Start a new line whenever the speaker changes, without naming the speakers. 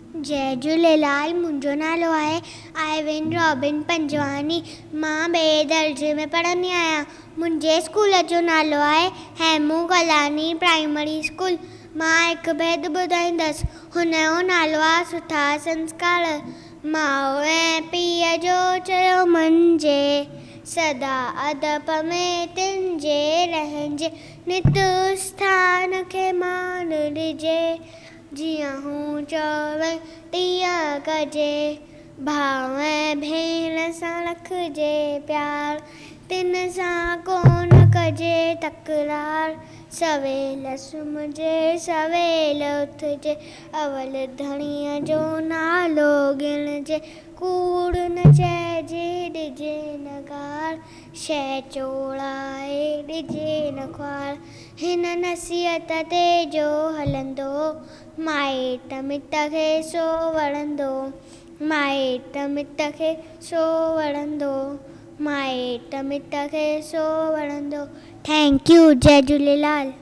جئي جهوليلال منهنجو نالو آهي آئيون رابن پنجواڻي مان ٻئي درجي ۾ پڙهندي آهيان منهنجي اسڪول جو نالو آهي هيمون گلاڻي پرائمري اسڪول مان هڪ بيت ٻڌائيندس هن جو نالو آهي سٺا سنسڪار ماء ۽ پيء جو چيو مڃجي سدا ادب ۾ تن جي رهجي نت اسٿان کي مان ڏجي جيئن هو چوي تيئن ڪجي، ڀاء ۽ ڀيڻ سان رکجي پيار، تن سان ڪونه ڪجي تڪرار، سويل سمهجي سويل اٿجي، اول ڌڻيء جو نالو ڳڻجي، ڪوڙ نه چئجي ڏجي نه گار، شيء چوڙائي ڏجي نه خوار. هن نصيحت تي جو هلندو، مائٽ مٽ کي سو وڻندو، مائٽ مٽ کي سو وڻندو، مائٽ مٽ کي سو وڻندو. Thank you Jai Jhulelal.